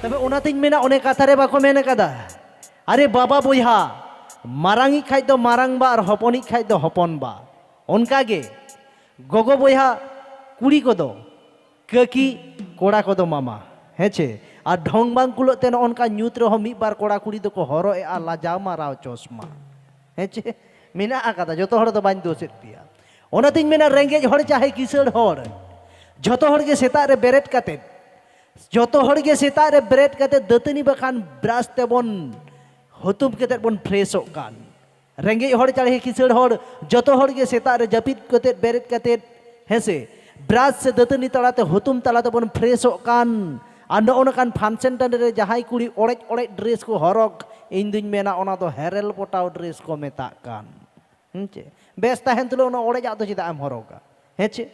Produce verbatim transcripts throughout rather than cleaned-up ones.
ᱛᱚᱵᱮ ᱚᱱᱟᱛᱤᱧ ᱢᱮᱱᱟ, ᱚᱱᱮ ᱠᱟᱛᱷᱟ ᱨᱮ ᱵᱟᱠᱚ ᱢᱮᱱ ᱟᱠᱟᱫᱟ, ᱟᱨᱮ ᱵᱟᱵᱟ ᱵᱚᱭᱦᱟ, ᱢᱟᱨᱟᱝᱤᱡ ᱠᱷᱟᱡ ᱫᱚ ᱢᱟᱨᱟᱝ ᱵᱟ ᱟᱨ ᱦᱚᱯᱚᱱᱤᱡ ᱠᱷᱟᱡ ᱫᱚ ᱦᱚᱯᱚᱱ ᱵᱟ᱾ ᱚᱱᱠᱟ ᱜᱮ ᱜᱚᱜᱚ ᱵᱚᱭᱦᱟ ᱠᱩᱲᱤ ᱠᱚᱫᱚ ᱠᱟᱹᱠᱤ, ᱠᱚᱲᱟ ᱠᱚᱫᱚ ᱢᱟᱢᱟ᱾ ᱦᱮᱸ ᱪᱮ? ᱟᱨ ᱰᱷᱚᱝ ᱵᱟᱝ ᱠᱩᱞᱟᱹᱜ ᱛᱮ ᱱᱚᱜᱼᱚ ᱱᱚᱝᱠᱟ ᱧᱩᱛ ᱨᱮᱦᱚᱸ ᱢᱤᱫ ᱵᱟᱨ ᱠᱚᱲᱟ ᱠᱩᱲᱤ ᱫᱚᱠᱚ ᱦᱚᱨᱚᱜ ᱮᱜᱼᱟ ᱞᱟᱡᱟᱣ ᱢᱟᱨᱟᱣ ᱪᱚᱥᱢᱟ᱾ ᱦᱮᱸ ᱪᱮ? ᱢᱮᱱᱟᱜ ᱟᱠᱟᱫᱟ, ᱡᱚᱛᱚ ᱦᱚᱲ ᱫᱚ ᱵᱟᱹᱧ ᱫᱳᱥᱮᱫ ᱯᱮᱭᱟ᱾ ᱚᱱᱟᱛᱤᱧ ᱢᱮᱱᱟ, ᱨᱮᱸᱜᱮᱡ ᱦᱚᱲ ᱪᱟᱦᱮ ᱠᱤᱥᱟᱹᱲ ᱦᱚᱲ, ᱡᱚᱛᱚ ᱦᱚᱲ ᱜᱮ ᱥᱮᱛᱟᱜ ᱨᱮ ᱵᱮᱨᱮᱫ ᱠᱟᱛᱮᱫ, ᱡᱚᱛᱚ ᱦᱚᱲ ᱜᱮ ᱥᱮᱛᱟᱜ ᱨᱮ ᱵᱮᱨᱮᱫ ᱠᱟᱛᱮᱫ ᱫᱟᱹᱛᱟᱹᱱᱤ ᱵᱟᱠᱷᱟᱱ ᱵᱨᱟᱥ ᱛᱮᱵᱚᱱ ᱦᱩᱛᱩᱢ ᱠᱟᱛᱮᱫ ᱵᱚᱱ ᱯᱷᱨᱮᱥᱚᱜ ᱠᱟᱱ᱾ ᱨᱮᱸᱜᱮᱡ ᱦᱚᱲ ᱪᱟᱲᱮ ᱠᱤᱥᱟᱹᱲ ᱦᱚᱲ, ᱡᱚᱛᱚ ᱦᱚᱲ ᱜᱮ ᱥᱮᱛᱟᱜ ᱨᱮ ᱡᱟᱹᱯᱤᱫ ᱠᱟᱛᱮᱫ, ᱵᱮᱨᱮᱫ ᱠᱟᱛᱮᱫ, ᱦᱮᱸ ᱥᱮ, ᱵᱨᱟᱥ ᱥᱮ ᱫᱟᱹᱛᱟᱹᱱᱤ ᱛᱟᱞᱟᱛᱮ, ᱦᱩᱛᱩᱢ ᱛᱟᱞᱟ ᱛᱮᱵᱚᱱ ᱯᱷᱨᱮᱥᱚᱜ ᱠᱟᱱ᱾ ᱟᱨ ᱱᱚᱜᱼᱚ ᱱᱚᱝᱠᱟᱱ ᱯᱷᱟᱱᱥᱮᱱ ᱴᱟᱺᱰᱤ ᱨᱮ ᱡᱟᱦᱟᱸᱭ ᱠᱩᱲᱤ ᱚᱲᱮᱡ ᱚᱲᱮᱡ ᱰᱨᱮᱥ ᱠᱚ ᱦᱚᱨᱚᱜᱽ, ᱤᱧ ᱫᱩᱧ ᱢᱮᱱᱟ ᱚᱱᱟ ᱫᱚ ᱦᱮᱨᱮᱞ ᱯᱚᱴᱟᱣ ᱰᱨᱮᱥ ᱠᱚ ᱢᱮᱛᱟᱜ ᱠᱟᱱ᱾ ᱦᱮᱸ ᱪᱮ? ᱵᱮᱥ ᱛᱟᱦᱮᱱ ᱛᱩᱞᱩᱡ ᱚᱱᱟ ᱚᱲᱮᱡᱟᱜ ᱫᱚ ᱪᱮᱫᱟᱜ ᱮᱢ ᱦᱚᱨᱚᱜᱟ? ᱦᱮᱸ ᱪᱮ?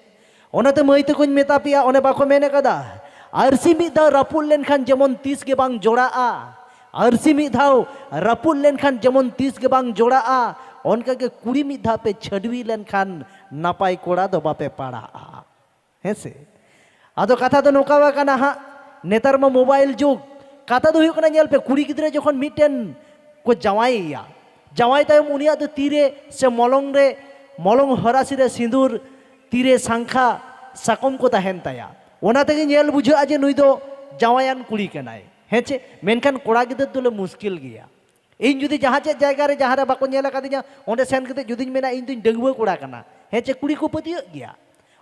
ᱚᱱᱟᱛᱮ ᱢᱟᱹᱭ ᱛᱟᱠᱚᱧ ᱢᱮᱛᱟ ᱯᱮᱭᱟ, ᱚᱱᱮ ᱵᱟᱠᱚ ᱢᱮᱱ ᱟᱠᱟᱫᱟ, ᱟᱹᱨᱥᱤ ᱢᱤᱫ ᱫᱷᱟᱣ ᱨᱟᱹᱯᱩᱫ ᱞᱮᱱᱠᱷᱟᱱ ᱡᱮᱢᱚᱱ ᱛᱤᱥ ᱜᱮ ᱵᱟᱝ ᱡᱚᱲᱟᱜᱼᱟ᱾ ᱟᱹᱨᱥᱤ ᱢᱤᱫ ᱫᱷᱟᱣ ᱨᱟᱹᱯᱩᱫ ᱞᱮᱱᱠᱷᱟᱱ ᱡᱮᱢᱚᱱ ᱛᱤᱥ ᱜᱮ ᱵᱟᱝ ᱡᱚᱲᱟᱜᱼᱟ, ᱚᱱᱠᱟᱜᱮ ᱠᱩᱲᱤ ᱢᱤᱫ ᱫᱷᱟᱣ ᱯᱮ ᱪᱷᱟᱹᱰᱣᱤ ᱞᱮᱱᱠᱷᱟᱱ ᱱᱟᱯᱟᱭ ᱠᱚᱲᱟ ᱫᱚ ᱵᱟᱯᱮ ᱯᱟᱲᱟᱜᱼᱟ᱾ ᱦᱮᱸ ᱥᱮ? ᱟᱫᱚ ᱠᱟᱛᱷᱟ ᱫᱚ ᱱᱚᱝᱠᱟ ᱟᱠᱟᱱᱟ ᱦᱟᱸᱜ, ᱱᱮᱛᱟᱨ ᱢᱟ ᱢᱳᱵᱟᱭᱤᱞ ᱡᱩᱜᱽ᱾ ᱠᱟᱛᱷᱟ ᱫᱚ ᱦᱩᱭᱩᱜ ᱠᱟᱱᱟ, ᱧᱮᱞ ᱯᱮ, ᱠᱩᱲᱤ ᱜᱤᱫᱽᱨᱟᱹ ᱡᱚᱠᱷᱚᱱ ᱢᱤᱫᱴᱮᱱ ᱠᱚ ᱡᱟᱶᱟᱭᱮᱭᱟ, ᱡᱟᱶᱟᱭ ᱛᱟᱭᱚᱢ ᱩᱱᱤᱭᱟᱜ ᱫᱚ ᱛᱤᱨᱮ ᱥᱮ ᱢᱚᱞᱚᱝ ᱨᱮ, ᱢᱚᱞᱚᱝ ᱦᱚᱨᱟᱥᱤ ᱨᱮ ᱥᱤᱸᱫᱩᱨ, ᱛᱤᱨᱮ ᱥᱟᱝᱠᱷᱟ ᱥᱟᱠᱚᱢ ᱠᱚ ᱛᱟᱦᱮᱱ ᱛᱟᱭᱟ᱾ ᱚᱱᱟ ᱛᱮᱜᱮ ᱧᱮᱞ ᱵᱩᱡᱷᱟᱹᱜᱼᱟ ᱡᱮ ᱱᱩᱭ ᱫᱚ ᱡᱟᱶᱟᱭᱟᱱ ᱠᱩᱲᱤ ᱠᱟᱱᱟᱭ, ᱦᱮᱸ ᱪᱮ? ᱢᱮᱱᱠᱷᱟᱱ ᱠᱚᱲᱟ ᱜᱤᱫᱟᱹᱨ ᱫᱚᱞᱮ ᱢᱩᱥᱠᱤᱞ ᱜᱮᱭᱟ᱾ ᱤᱧ ᱡᱩᱫᱤ ᱡᱟᱦᱟᱸ ᱪᱮᱫ ᱡᱟᱭᱜᱟ ᱨᱮ, ᱡᱟᱦᱟᱸ ᱨᱮ ᱵᱟᱠᱚ ᱧᱮᱞ ᱟᱠᱟᱫᱤᱧᱟ, ᱚᱸᱰᱮ ᱥᱮᱱ ᱠᱟᱛᱮ ᱡᱩᱫᱤᱧ ᱢᱮᱱᱟ ᱤᱧ ᱫᱩᱧ ᱰᱟᱺᱜᱩᱣᱟᱹ ᱠᱚᱲᱟ ᱠᱟᱱᱟ, ᱦᱮᱸ ᱪᱮ, ᱠᱩᱲᱤ ᱠᱚ ᱯᱟᱹᱛᱭᱟᱹᱜ ᱜᱮᱭᱟ᱾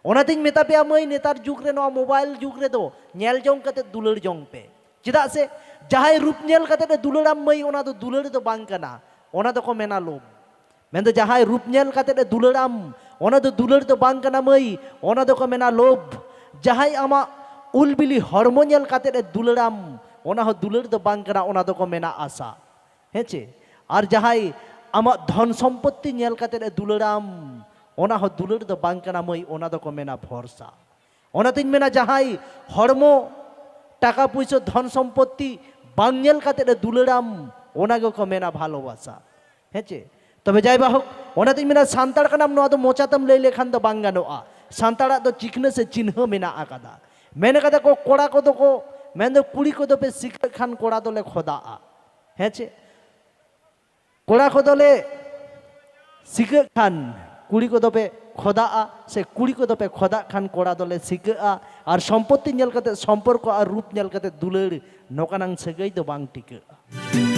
ᱚᱱᱟᱛᱤᱧ ᱢᱮᱛᱟ ᱯᱮᱭᱟ ᱢᱟᱹᱭ, ᱱᱮᱛᱟᱨ ᱡᱩᱜᱽ ᱨᱮ, ᱱᱚᱣᱟ ᱢᱳᱵᱟᱭᱤᱞ ᱡᱩᱜᱽ ᱨᱮᱫᱚ ᱧᱮᱞ ᱡᱚᱝ ᱠᱟᱛᱮ ᱫᱩᱞᱟᱹᱲ ᱡᱚᱝ ᱯᱮ᱾ ᱪᱮᱫᱟᱜ ᱥᱮ ᱡᱟᱦᱟᱸᱭ ᱨᱩᱯ ᱧᱮᱞ ᱠᱟᱛᱮ ᱮ ᱫᱩᱞᱟᱹᱲᱟᱢ ᱢᱟᱹᱭ, ᱚᱱᱟ ᱫᱚ ᱫᱩᱞᱟᱹᱲ ᱫᱚ ᱵᱟᱝ ᱠᱟᱱᱟ, ᱚᱱᱟ ᱫᱚᱠᱚ ᱢᱮᱱᱟ ᱞᱳᱵᱷ᱾ ᱢᱮᱱᱫᱚ ᱡᱟᱦᱟᱸᱭ ᱨᱩᱯ ᱧᱮᱞ ᱠᱟᱛᱮ ᱮ ᱫᱩᱞᱟᱹᱲᱟᱢ, ᱚᱱᱟ ᱫᱚ ᱫᱩᱞᱟᱹᱲ ᱫᱚ ᱵᱟᱝ ᱠᱟᱱᱟ ᱢᱟᱹᱭ, ᱚᱱᱟ ᱫᱚᱠᱚ ᱢᱮᱱᱟ ᱞᱳᱵᱷ᱾ ᱡᱟᱦᱟᱸᱭ ᱟᱢᱟᱜ ᱩᱞ ᱵᱤᱞᱤ ᱦᱚᱲᱢᱚ ᱧᱮᱞ ᱠᱟᱛᱮ ᱮ ᱫᱩᱞᱟᱹᱲᱟᱢ, ᱚᱱᱟ ᱦᱚᱸ ᱫᱩᱞᱟᱹᱲ ᱫᱚ ᱵᱟᱝ ᱠᱟᱱᱟ, ᱚᱱᱟ ᱫᱚᱠᱚ ᱢᱮᱱᱟ ᱟᱥᱟ᱾ ᱦᱮᱸ ᱪᱮ? ᱟᱨ ᱡᱟᱦᱟᱸᱭ ᱟᱢᱟᱜ ᱫᱷᱚᱱ ᱥᱚᱢᱯᱚᱛᱛᱤ ᱧᱮᱞ ᱠᱟᱛᱮ ᱮ ᱫᱩᱞᱟᱹᱲᱟᱢ, ᱚᱱᱟ ᱦᱚᱸ ᱫᱩᱞᱟᱹᱲ ᱫᱚ ᱵᱟᱝ ᱠᱟᱱᱟ ᱢᱟᱹᱭ, ᱚᱱᱟ ᱫᱚᱠᱚ ᱢᱮᱱᱟ ᱵᱷᱚᱨᱥᱟ᱾ ᱚᱱᱟᱛᱤᱧ ᱢᱮᱱᱟ, ᱡᱟᱦᱟᱸᱭ ᱦᱚᱲᱢᱚ, ᱴᱟᱠᱟ ᱯᱩᱭᱥᱟᱹ, ᱫᱷᱚᱱ ᱥᱚᱢᱯᱚᱛᱛᱤ ᱵᱟᱝ ᱧᱮᱞ ᱠᱟᱛᱮ ᱮ ᱫᱩᱞᱟᱹᱲᱟᱢ, ᱚᱱᱟ ᱜᱮᱠᱚ ᱢᱮᱱᱟ ᱵᱷᱟᱞᱚᱵᱟᱥᱟ᱾ ᱦᱮᱸ ᱪᱮ? ᱛᱚᱵᱮ ᱡᱟᱭ ᱵᱟ ᱦᱳᱠ, ᱚᱱᱟᱛᱤᱧ ᱢᱮᱱᱟ, ᱥᱟᱱᱛᱟᱲ ᱠᱟᱱᱟᱢ, ᱱᱚᱣᱟ ᱫᱚ ᱢᱚᱪᱟᱛᱮᱢ ᱞᱟᱹᱭ ᱞᱮᱠᱷᱟᱱ ᱫᱚ ᱵᱟᱝ ᱜᱟᱱᱚᱜᱼᱟ᱾ ᱥᱟᱱᱛᱟᱲᱟᱜ ᱫᱚ ᱪᱤᱠᱷᱱᱟᱹ ᱥᱮ ᱪᱤᱱᱦᱟᱹ ᱢᱮᱱᱟᱜ ᱟᱠᱟᱫᱟ᱾ ᱢᱮᱱ ᱠᱟᱫᱟ ᱠᱚ, ᱠᱚᱲᱟ ᱠᱚᱫᱚ ᱠᱚ ᱢᱮᱱᱫᱚ ᱠᱩᱲᱤ ᱠᱚᱫᱚ ᱯᱮ ᱥᱤᱠᱷᱟᱹᱜ ᱠᱷᱟᱱ ᱠᱚᱲᱟ ᱫᱚᱞᱮ ᱠᱷᱚᱫᱟᱜᱼᱟ᱾ ᱦᱮᱸ ᱪᱮ? ᱠᱚᱲᱟ ᱠᱚᱫᱚᱞᱮ ᱥᱤᱠᱷᱟᱹᱜ ᱠᱷᱟᱱ ᱠᱩᱲᱤ ᱠᱚᱫᱚ ᱯᱮ ᱠᱷᱚᱫᱟᱜᱼᱟ, ᱥᱮ ᱠᱩᱲᱤ ᱠᱚᱫᱚ ᱯᱮ ᱠᱷᱚᱫᱟᱜ ᱠᱷᱟᱱ ᱠᱚᱲᱟ ᱫᱚᱞᱮ ᱥᱤᱠᱷᱟᱹᱜᱼᱟ᱾ ᱟᱨ ᱥᱚᱢᱯᱚᱛᱛᱤ ᱧᱮᱞ ᱠᱟᱛᱮ, ᱥᱚᱢᱯᱚᱨᱠᱚ ᱟᱨ ᱨᱩᱯ ᱧᱮᱞ ᱠᱟᱛᱮ ᱫᱩᱞᱟᱹᱲ, ᱱᱚᱝᱠᱟᱱᱟᱝ ᱥᱟᱹᱜᱟᱹᱭ ᱫᱚ ᱵᱟᱝ ᱴᱤᱠᱟᱹᱜᱼᱟ᱾